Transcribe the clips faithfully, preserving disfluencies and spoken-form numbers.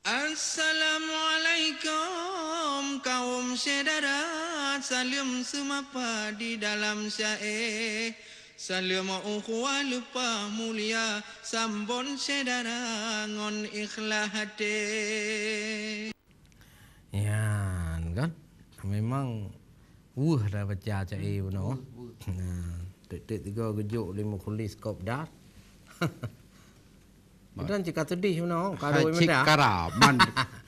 Assalamualaikum kaum syedara, saleuem seumapa di dalam syae. Saleuem ukhuwah leupah mulia, sambon syedara ngon ikhlas até. Nyan kan, memang weueh dah baca syae bunoe. Weueh, weueh. Nah, tieb-tieb tiga geujok lé Muklis Kopdar. Meudan cit ka seudeh bunoe, ka Hai, rhoi cit meudah. Kara, man,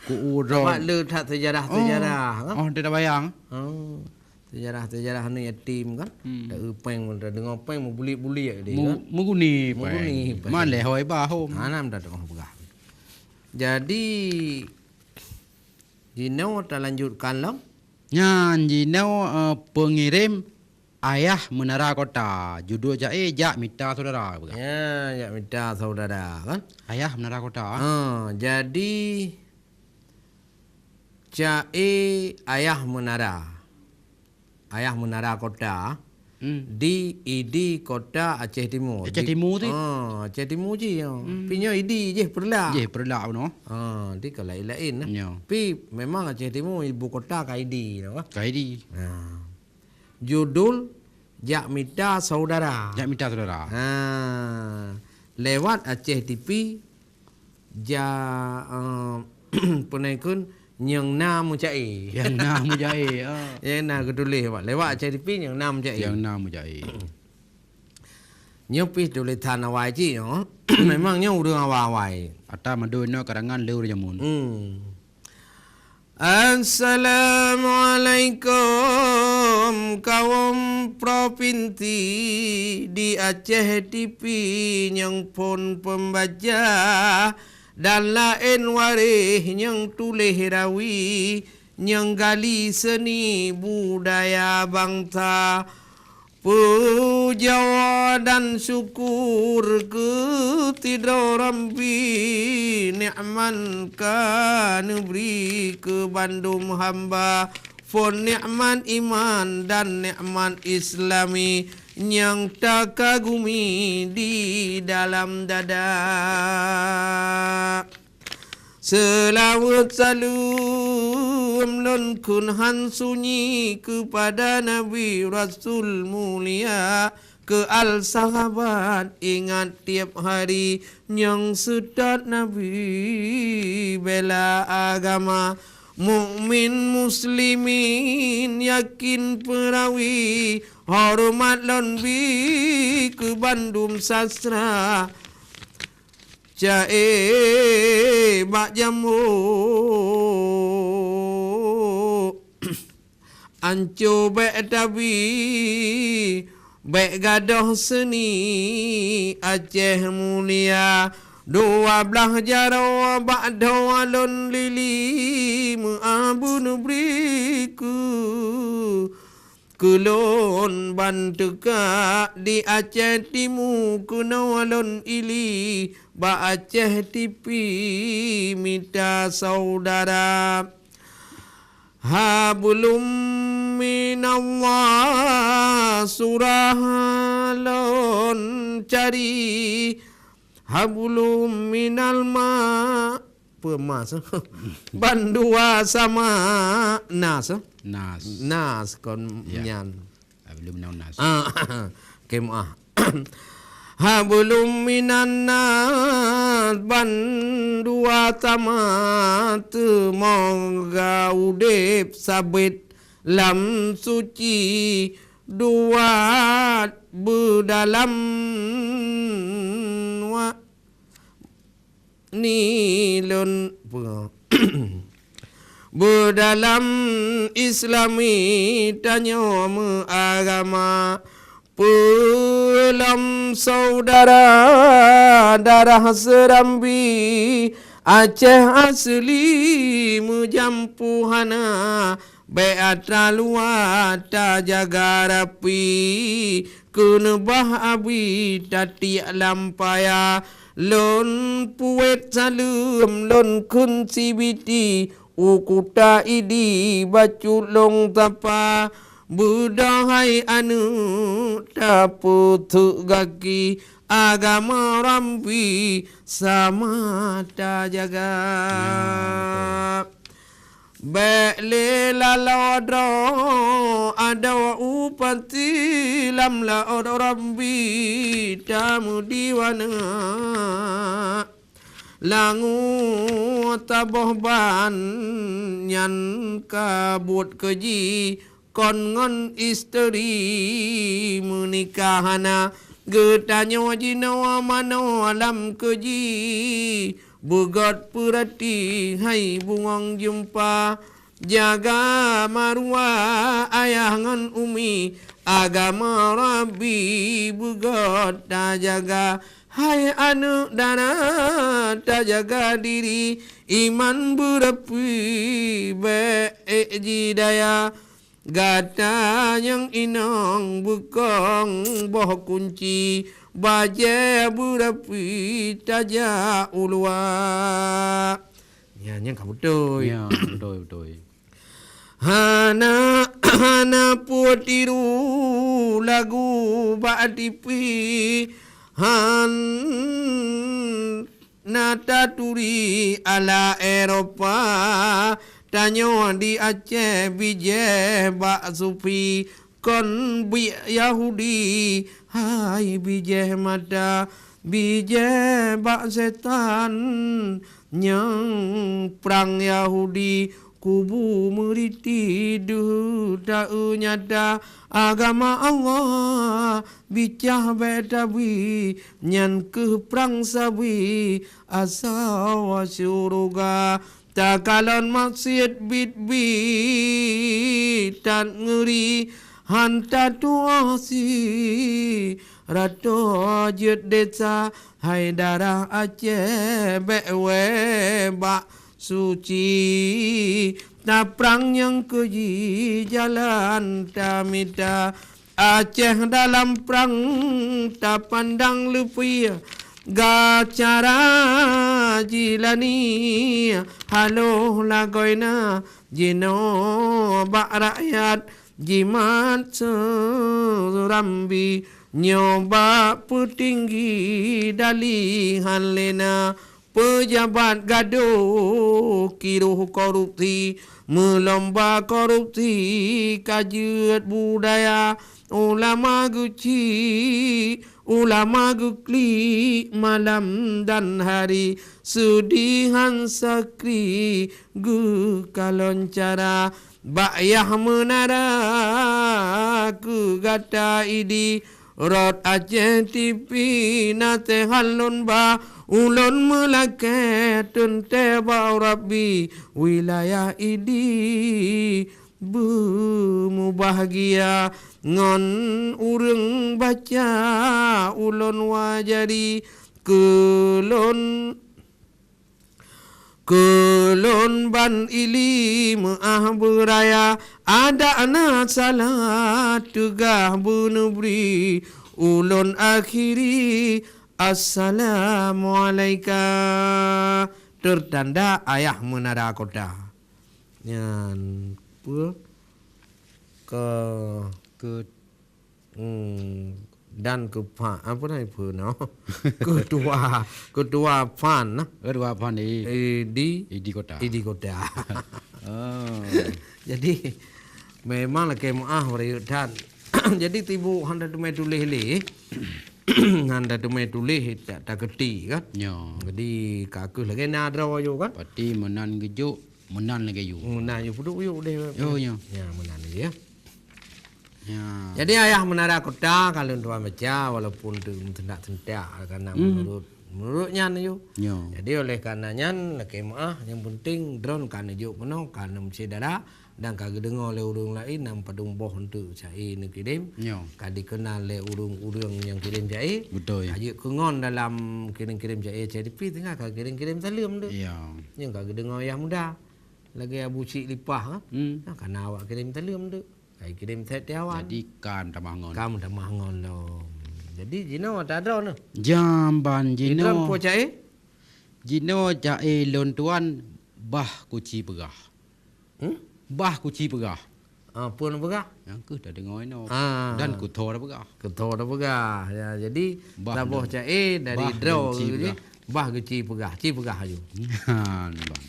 ku uroe. Sabab le that seujarah-seujarah, Oh, kan? Oh, dia dah bayang. Oh, seujarah-seujarah aneuk yatim, kan? Hmm. Dak eu péng, dak deungoe péng meubuliek-buliek deh, Mu-, kan? Meuguni péng. Meuguni péng. Man lé hôi bahom. Hana meudah teuh peugah. Jadi, jinoe talanjutkan lom. Nyan jinoe, eh, peungirém Ayah Meunara Kota, judul syae Jak Mita Saudara, peugah. Ya, Jak Mita Saudara, kan? Ayah Meunara Kota. Ha, jadi syae Ayah Meunara. Ayah Meunara Kota Hmm. di Idi Kota Aceh Timur. Aceh Di Timur tu? Ha, Aceh Timur je, ya. Hmm. Pi nyoe Idi je, Peureulak. Je, Peureulak bunoe. Ha, di ka laén-laén lah. Ya. Pi memang Aceh Timur ibu kota ka Idi, no, kan? Ka Idi. Ha. Judul Jak Mita Saudara. Jak Mita Saudara. Ha. Lewat Aceh T V, ja, eh, peue nan kheun, nyang na meuca'e. Nyang na meuca'e, ah. Nyang na geutuléh, Pak. Lewat Aceh T V, nyang na meuca'e. Nyang na meuca'e. Nyoe pih tulésan awai cit nyoe. Memang nyoe ureueng awai-awai. Ata mandum nyoe karangan lé ureueng jameun. Hmm. Assalamualaikum kaum provinsi di Aceh T V nyang phon pembaca dan laén waréh nyang tuléh rawi nyang gali seuni budaya bansa. Puja dan syukur keu sidroe Rabbi, nikmat ka neubri keu bandum hamba, phon nikmat iman dan nikmat Islami nyang takagumi di dalam dada. Seulaweuet saleuem lôn kheun han sunyi keupada Nabi Rasul mulia, keu al sahabat ingat tieb hari nyang seutôt Nabi bela agama. Mukmin muslimin yakin peurawi, horeumat lôn bi keu bandum sastra. Ca'e bak jambo, anco bék tabi, bék gadôh seuni Aceh mulia. Dua blaih jaroe bak dhoe lôn lili, meuabu neubri keu Keu lôn ban teuka di Aceh Timu, keunoe lôn ili bak Aceh T V mita saudara. Hablum minallah surah lôn cari, hablum minal ma, peue mas. Bandua sama nas. Nas. Nas kon Ya. nyan. Hablum minal nas. Ah, kemah. Hablum minan nas bandua sama, teumoga udeb sabet lam suci, duat beudalam wa ni lôn beudalam Islami tanyoe meuagama. Peulom saudara darah Serambi, Aceh asli meujampu hana, bék atra luwa tajaga rapi, keuneubah abi tatiek lam paya. Lôn puet saleuem lôn kheun sibiti, u kuta Idi bacut lôn sapa, beudahai aneuëk tapeuteuk gaki, agama Rabbi sama tajaga. Ya, betul. Bék lé laloe droe adoe u pati lam laôt Rabbi tameudiwana. Langue taboh ban nyan ka buet keuji, kon ngon istri meunikah hana. Geutanyoe jinoe manoe lam keuji, beugöt peurati hai bungöng jeumpa. Jaga maruah ayah ngon umi, agama Rabbi beugöt tajaga. Hai aneuk dara, tajaga diri, iman beurapi, bék ék jidaya. Gata nyang inong beukong boh kunci, bajée beurapi tajak u luwa. Nyan, nyan ka beutôi. Ya, beutôi, beutôi. Hana, hana peue tiru lagu bak tipi, hana taturi ala Eropa, tanyoe di Aceh bijéh bak sufi, kon biek Yahudi, hai bijéh mata, bijéh bak setan. Nyang prang Yahudi kubu meuriti deuh taeu nyata, agama Allah bicah bék tabi, nyan keuh prang sabi asoe syuruga. Takalon maksiet biet-biet that ngeuri, han tatuoh si ratoh jeuet desya. Hai darah Aceh bék wée bak suci, taprang nyang keuji jalan tamita. Aceh dalam prang tapandang leupie, gacara jilani haloh lagoina jinoe bak rakyat jimat seurambi. Nyoe bak peutinggi dali han lé na, peujabat gadôh kiroh korupsi, meulomba korupsi ka jeuet budaya. Ulama geucik, ulama geuklik malam dan hari, seudeh han sakri geukalon cara. Bak yah meunara keu gata idi, rot Aceh T V naseuhat lôn ba. Ulôn meulakée teuntée bak Rabbi, wilayah idi beumubahgia ngon ureuëng baca ulôn wajari. Keu lôn Keu lôn ban ili meuáh beuraya, adak na salah teugah beuneubri. Ulôn akhiri, assalamualaika. Teutanda ayah meunara kota. Nyan peue? Ke Ke Hmm, dan keu Pan, apa nama ibu no? Ketua, ketua Pan nah. Ketua Pan di Eh, di Idi Kota. Idi Kota. Oh. Jadi memang lakée meuáh beurayek that. Jadi tibu hana teumé tuléh lé. Hana teumé tuléh tak takeuti kan? Nyo. Jadi ka keuh lagée na droe yo kan? Pati meunan geujok, meunan lagée yu. Meunan yu puduk yu deh. Yo, nyo. Ya, meunan lagée ya. Ya. Jadi ayah meunara kota ka lôn tuan baca walaupun teu meuteundak-teundak karena Hmm. menurut, menurut nyan yu. Nyo. Jadi oleh karena nyan lakée meuáh yang penting droen ka neujok keunoe ka neumeusyedara dan ka geudeungoe lé ureuëng laén nyang padum boh untuk cai neukirém. Nyo. Ka dikeunal lé ureuëng-ureuëng nyang kirém cai. Betul. Ka jeuet keungon dalam kirém-kirém cai, cai dipi tengah ka kirém-kirém saleuem tu. Ya. Nyang ka geudeungoe ayah muda. Lagée Abu Cik Lipah kan. Hmm. Nah, kana awak kirém saleuem tu. Kai kirém setiawan. Jadi kan tamah ngon. Kam tamah ngon lom. Jadi jinoe ta droe neh. Jamban Idrom jinoe. Po cai? Jinoe cai lôn tuan bah kuci peugah. Hmm? Bah kuci peugah. Ah, peue neupeugah? Nyang keuh tadeungoe inoe. Ah. Dan kutho tapeugah. Kutho tapeugah. Ya, jadi saboh ca-e dari droe geuci peugah. Bah geuci peugah, ci peugah aju. Nyan, Bang.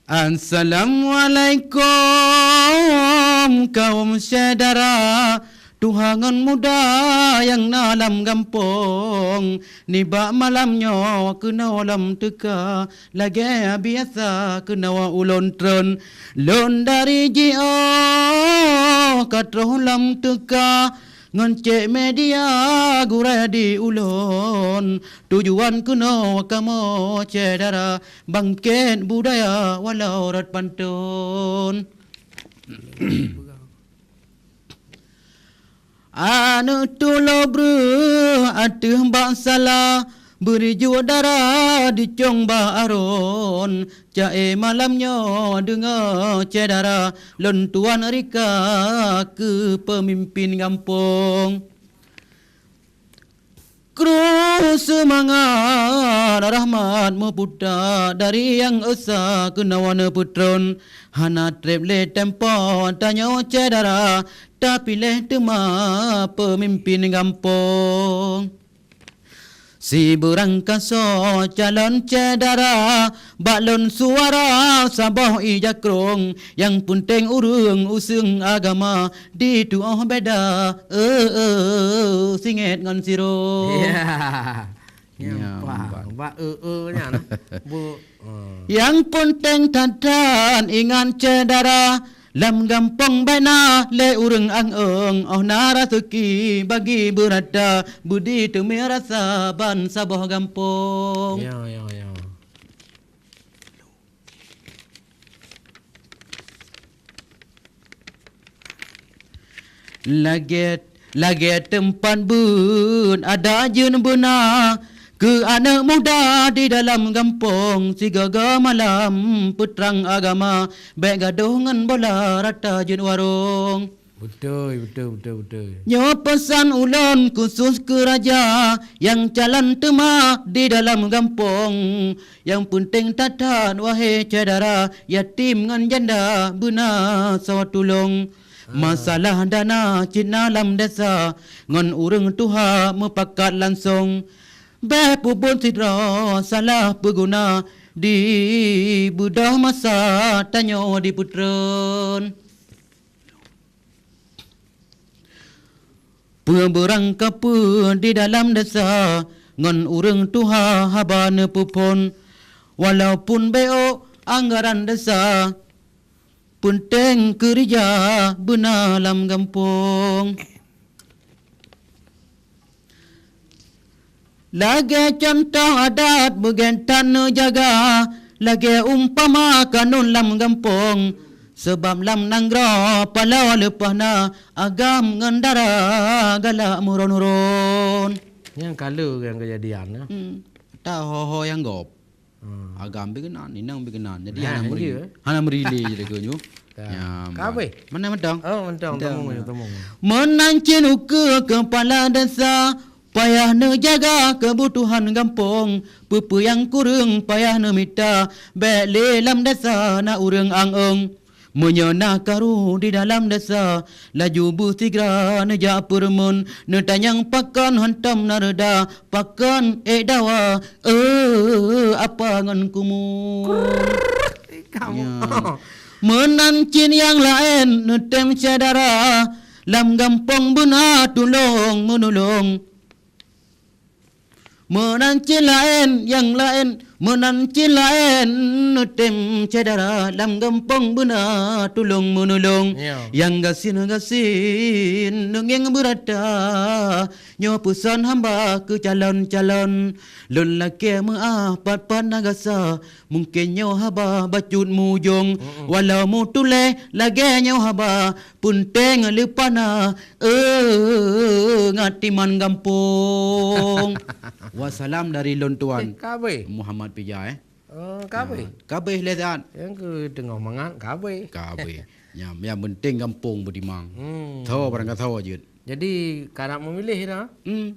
Assalamualaikum, kaum syedara. Tuha ngon muda nyang na lam gampông, nibak malam nyoe keunoe lom teuka, lagèe biasa keunoe ulôn treun. Lôn dari jiôh ka troh lom teuka, ngon cék media gurèe di ulôn. Tujuan keunoe kamoe syedara, bangkét budaya walau rot pantôn. Aneuk tulo breuh ateueh bak sala, beuri jeuet dara dicong bak arôn. Ca-e malam nyoe deungoe syedara, lôn tuan Rika keu peumimpin gampông. Kru seumangat rahmat meuputa dari nyang esa keunoe neupeutreun. Hana treb lé tempo tanyoe syedara, tapiléh teuma peumimpin gampông. Sibeurangkasoe calon syedara, bak lôn suara saboh ija krông, nyang peunteng ureuëng useueng agama, dituoh beda, eu, eu, singét ngon sirông. Ya. Nyang pah, bak eu, eu nyan. Bu, eh. Nyang peunteng that-that ingat syedara, lam gampông bèk na lé ureuëng ang-eng, óh na raseuki bagi beurata, beudi teumé rasa ban saboh gampông. Ya, ya, ya. Lagèe, lagèe teumpat beuet adat jeuet beuna, keu aneuk muda di dalam gampông, sigoe-goe malam peutrang agama, bèk gadôh ngon bola rata jeuet warông. Beutôi, beutôi, beutôi, beutôi. Nyoe peusan ulôn khusos keu raja nyang calon teuma di dalam gampông. Nyang peunteng that-that, wahé syedara, yatim ngon janda beuna soe tulông. Ah. Masalah dana cit na lam desa, ngon ureuëng tuha meupakat langsông. Bèk peubuet sidroe salah peuguna, di beudôh masa tanyoe dipeutreun. Peue beurangkapeue di dalam desa, ngon ureuëng tuha haba neupeuphon. Walaupun beuôt anggaran desa, peunteng keurija beuna lam gampông. Lagèe cuntoh adat beugét that neujaga, lagèe umpama kanun lam gampông. Sabab lam nanggroe paloe leupah na, agam ngon dara galak meuron-ron. Nyang ka lheueh nyang keujadian, ya. Hmm. Ata ho-ho nyang gob. Hmm. Agam pih keunan, inong pih keunan. Jadi, nah, hana meuri-, iya. Hana meuri lé jadi keu nyoe. Ya. Ya, ka habéh? Mana mantong? Oh, mantong. Mantong, tamong, ya. Tamong. Meunan cit ukeue keupala desa, payah neujaga keubutuhan gampông. Peue-peue nyang kureueng payah neumita, bèk lé lam desa na ureuëng ang-eng. Meunyoe na karu di dalam desa, laju beusigra neujak peureumeun, neutanyong pakon hantom na reuda, pakon ék dawa, eh, apa ngon kumun. Kamu. Ya. Meunan cit nyang laén neutem syedara, lam gampông beuna tulông meunulông. Meunan cit laén, nyang laén, meunan cit laén, neutem syedara lam gampông beuna tulông meunulông. Ya. Nyang gasien-gasien neungieng beurata, nyoe peusan hamba keu calon-calon. Lôn lakèe meuáh pat-pat na gasa, mungken nyoe haba bacut mujông. Mm-mm. Walau meutuléh lagèe nyoe haba, peunteng leupah na, eh, ngat timan gampông. Wassalam dari lôn tuan. Eh, ka habéh? Muhammad Pija, eh. Oh, ka habéh? Ya, ka habéh lé that. Nyang keu teungoh mangat ka habéh. Ka habéh. Nyam, nyang penting gampông beutimang. Hmm. Tho barang ka tho jeuet. Jadi, karap memilih dah. Hmm.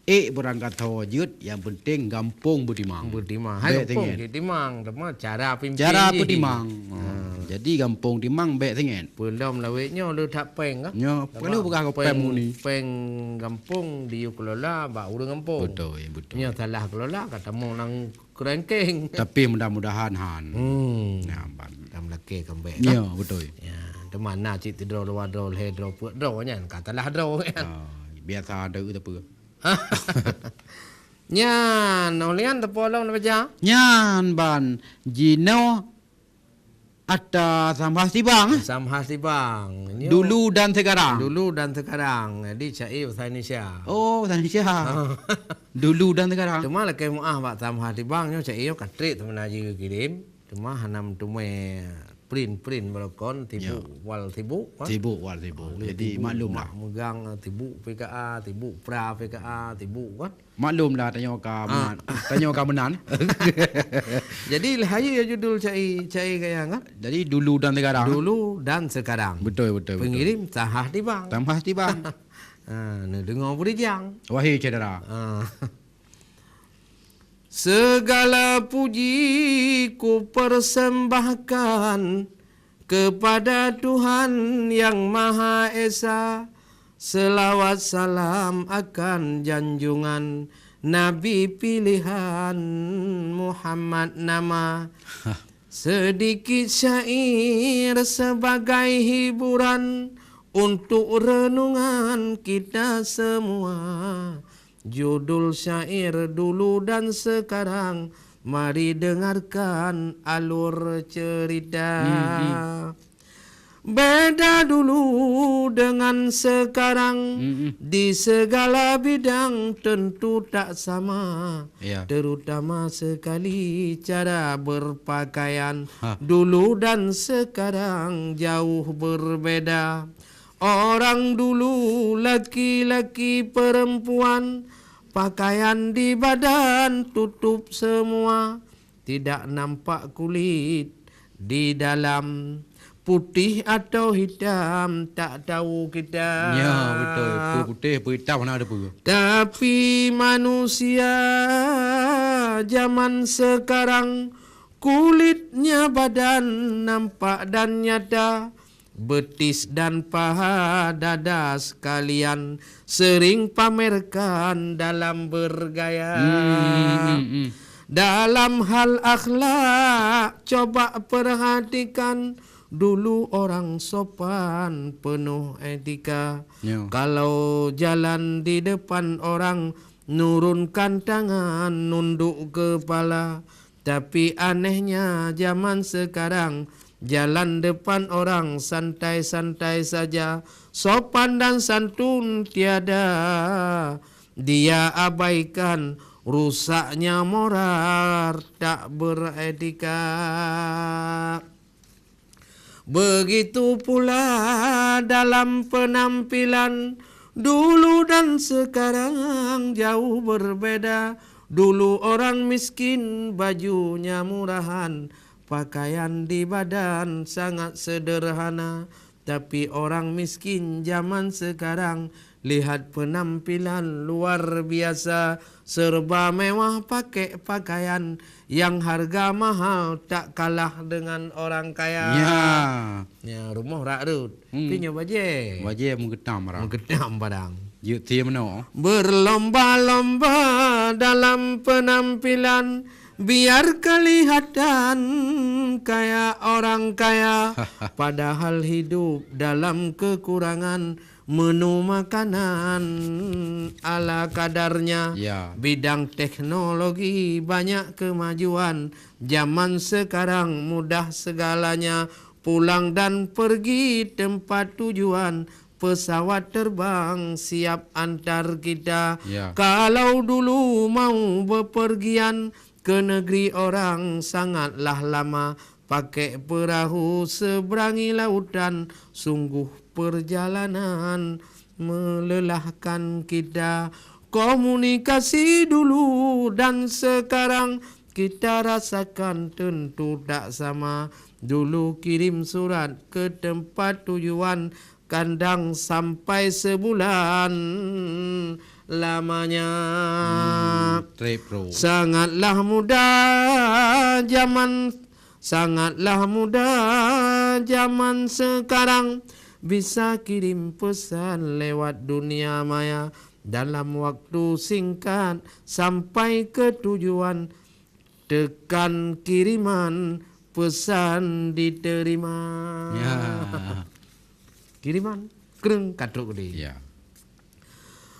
Eh, barang ka tho jeuet, nyang penting gampông beutimang. Beutimang. Hai, gampông jeuet timang, teuma cara pimpin jih. Cara beutimang. Ha. Jadi gampông Timang bèk singet. Peulom lawét nyoe le that péng kah? Nyoe, Sabab peugah keu péng, péng muni. Péng gampông diyue kelola bak ureueng gampông. Beutôi, beutôi. Nyoe salah kelola ka tamong lam kerangkeng. Tapi mudah-mudahan han. Hmm. Nah, ban. Lam lakèe kambek kah? Nyoe, beutôi. Ya, teuma na cit sidroe dua droe lhèe droe peuet droe nyan ka salah droe nyan. Ah, biasa ada tapi. Nyan, oh lian teupolong na baca. Nyan ban jinoe Atta Samhah Sibang. Samhah Sibang. Nyoe dulu dan sekarang. Dulu dan sekarang. Jadi syair bahasa Indonesia. Oh, bahasa Indonesia. Ah. Dulu dan sekarang. Teuma lakèe meu'ah bak Samhah Sibang nyoe syair nyoe ka trép teuma na jikirém. Teuma hana meuteumé print-print barokon sibuk wal sibuk, ha? Sibuk wal sibuk. Jadi sibuk, maklum lah. Megang sibuk P K A, sibuk pra P K A, sibuk kan. Maklum lah tanyoe ka meunan. Tanyoe ka meunan. Jadi lheuh judul cai cai kaya kan? Jadi dulu dan sekarang. Dulu dan sekarang. Betul, betul, betul. Pengirim Samhah Sibang. Samhah Sibang. Ha, neudeungoe beurijang. Wahai syedara. Ha. Segala puji kupersembahkan kepada Tuhan Yang Maha Esa, selawat salam akan junjungan Nabi pilihan Muhammad nama. Sedikit syair sebagai hiburan untuk renungan kita semua. Judul syair dulu dan sekarang, mari dengarkan alur cerita. Hmm, hmm. Beda dulu dengan sekarang, hmm, hmm, di segala bidang tentu tak sama. Ya. Terutama sekali cara berpakaian. Ha. Dulu dan sekarang jauh berbeda. Orang dulu, laki-laki, perempuan, pakaian di badan tutup semua, tidak nampak kulit di dalam, putih atau hitam tak tahu kita. Ya, betul. Peue putéh, peue hitam hana ada peue. Tapi manusia zaman sekarang, kulitnya badan nampak dan nyata, betis dan paha dada sekalian sering pamerkan dalam bergaya. Hmm, hmm, hmm, hmm. Dalam hal akhlak, coba perhatikan, dulu orang sopan penuh etika. Ya. Kalau jalan di depan orang, nurunkan tangan, nunduk kepala. Tapi anehnya zaman sekarang, jalan depan orang santai-santai saja, sopan dan santun tiada. Dia abaikan, rusaknya moral, tak beretika. Begitu pula dalam penampilan, dulu dan sekarang jauh berbeda. Dulu orang miskin bajunya murahan, pakaian di badan sangat sederhana. Tapi orang miskin zaman sekarang, lihat penampilan luar biasa, serba mewah, pakai pakaian yang harga mahal, tak kalah dengan orang kaya. Ya. Ya, rumoh rak rot. Hmm. Tapi nyoe bajèe. Bajèe meugeunam barang. Meugeunam barang. Jeuet sie meunoe. Berlomba-lomba dalam penampilan, biar kelihatan kayak orang kaya. Padahal hidup dalam kekurangan, menu makanan ala kadarnya. Ya. Bidang teknologi banyak kemajuan, zaman sekarang mudah segalanya, pulang dan pergi tempat tujuan, pesawat terbang siap antar kita. Ya. Kalau dulu mau bepergian ke negeri orang sangatlah lama, pakai perahu seberangi lautan, sungguh perjalanan melelahkan kita. Komunikasi dulu dan sekarang kita rasakan tentu tak sama. Dulu kirim surat ke tempat tujuan, kadang sampai sebulan lamanya. Hmm, trép bro. Sangatlah mudah zaman, sangatlah mudah zaman sekarang bisa kirim pesan lewat dunia maya. Dalam waktu singkat sampai ke tujuan, tekan kiriman, pesan diterima. Ya. Kiriman, kreng, ka trok deh. Ya.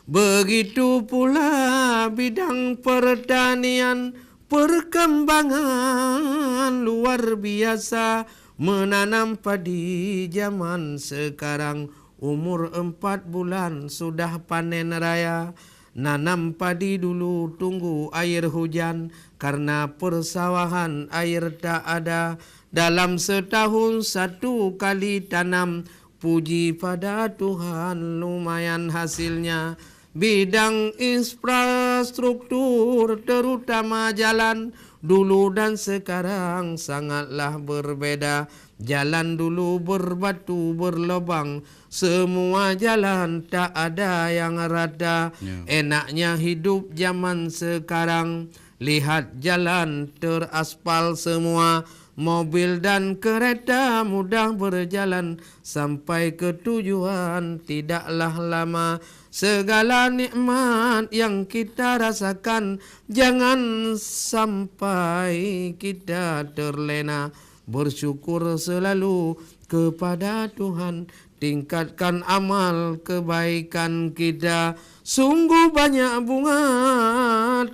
Begitu pula bidang pertanian, perkembangan luar biasa, menanam padi zaman sekarang, umur empat bulan sudah panen raya. Nanam padi dulu tunggu air hujan, karena persawahan air tak ada. Dalam setahun satu kali tanam, puji pada Tuhan lumayan hasilnya. Bidang infrastruktur terutama jalan, dulu dan sekarang sangatlah berbeda. Jalan dulu berbatu berlobang, semua jalan tak ada yang rata. Ya. Enaknya hidup zaman sekarang, lihat jalan teraspal semua, mobil dan kereta mudah berjalan, sampai ke tujuan tidaklah lama. Segala nikmat yang kita rasakan, jangan sampai kita terlena. Bersyukur selalu kepada Tuhan, tingkatkan amal kebaikan kita. Sungguh banyak bunga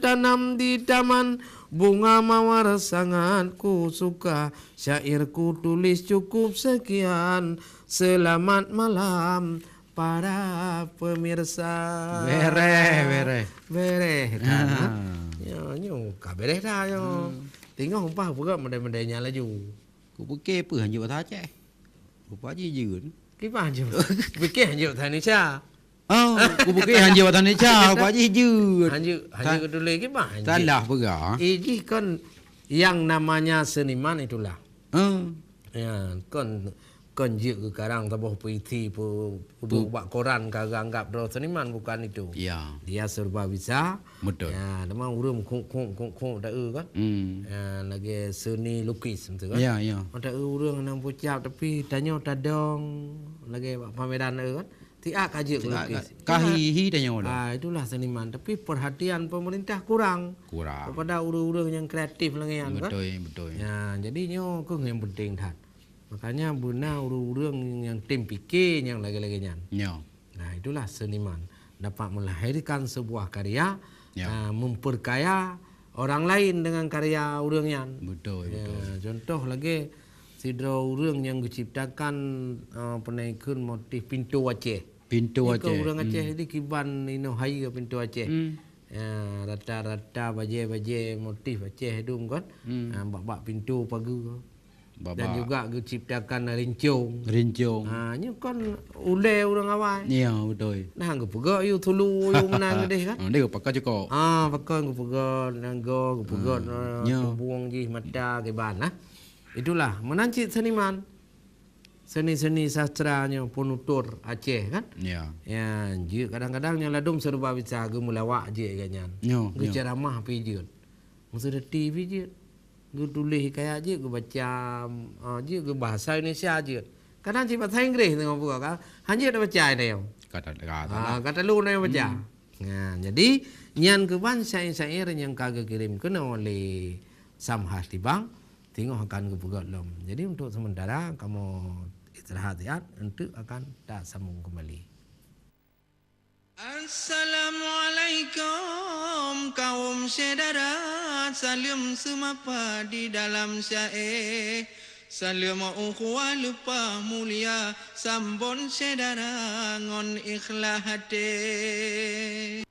tanam di taman, bunga mawar sangat ku suka. Syair ku tulis cukup sekian. Selamat malam para pemirsa. Bereh, bereh. Bereh, kan? Ah. Ya, nyoe ka bereh dah, nyoe. Hmm. Tengok umpah peugah medai-medai nyan laju. Kupiké peue hanjeuet bahasa Aceh. Rupa jih jeuet. Kiban jeuet. Piké hanjeuet bahasa Indonesia. Oh, kupiké hanjeuet bahasa Indonesia, rupa jih jeuet. Hanjeuet, hanjeuet tuléh kiban hanjeuet. Salah peugah. Eh, jih kon yang namanya seniman itulah. Ah. Ya, kon, kon jeuet keu karang saboh puisi pu-, peuduek bak koran ka geuanggap droe seniman, bukan itu. Ya. Dia serba bisa. Betul. Ya, teuma ureueng meukhok-khok, meukhok-khok taeu kan. Hmm. Ya, lagèe seni lukis betul kan. Ya, ya. Taeu ureueng nyang peucap tapi tanyoe tadong lagèe bak pameran taeu kan. Tiak ka jeuet lukis. Ka hi-hi tanyoe dah. Ah, itulah seniman. Tapi perhatian pemerintah kurang. Kurang. Kepada ureueng-ureueng nyang kreatif lagèe nyan kan. Betul, betul. Ya, jadi nyoe keuh nyang penting that. Makanya beuna ureueng-ureueng nyang tem pike nyang lagèe-lagèe nyan. Ya. Nah, itulah seniman. Dapat melahirkan sebuah karya, ya, ah, memperkaya orang lain dengan karya ureueng nyan. Betul, ya, betul. Contoh lagèe sidroe ureueng nyang geuciptakan, ah, peunaikheun motif pintoe Aceh. Pintoe Aceh. Nyoe keuh ureueng Aceh, hmm, jadi kiban inoe hayeue pintoe Aceh. Hmm. Ya, rata-rata bajèe-bajèe motif Aceh dum kan. Hmm. Ah, bak-bak pintoe pageue. Dan juga geuciptakan rincong. Rincong. Ha, nyoe kan ulèe ureueng awai. Ya, betul. Nah, geupeugöt yue tulu, yue meunan keudeh kan? Ah, dia geupakai cukok. Ah, pakai geupeugöt, nanggo, geupeugöt, ah, eh, ya, tubueng jih, mata, kiban, nah. Itulah, meunan cit seniman. Seni-seni sastra nyoe, penutur Aceh kan? Ya. Ya, jeuet kadang-kadang nyang ladôm serba bisa geumeulawak jeuet gobnyan. Ya, ya. Geuceramah pih jeuet. Meuseudeuti pih jeuet. Geutuléh hikayat jeuet, geubaca, ah, jeuet, geubahasa Indonesia jeuet. Kadang cit bahasa Inggréh teungoh peugah ka, hana jeuet tabaca inoe. Ka ta-, ka ta-, ah, ka talu inoe baca. Hmm. Nah, jadi nyan keuban syair-syair nyang ka geukirém keunoe lé Samhah Tibang, teungoh akan geupeugöt lom. Jadi untuk sementara kamoe istirahat siat, eunteuk akan tasambung kembali. Assalamualaikum kaum syedara, saleuem seumapa di dalam syae. Saleuem ukhuwah leupah mulia, sambon syedara ngon ikhlas até.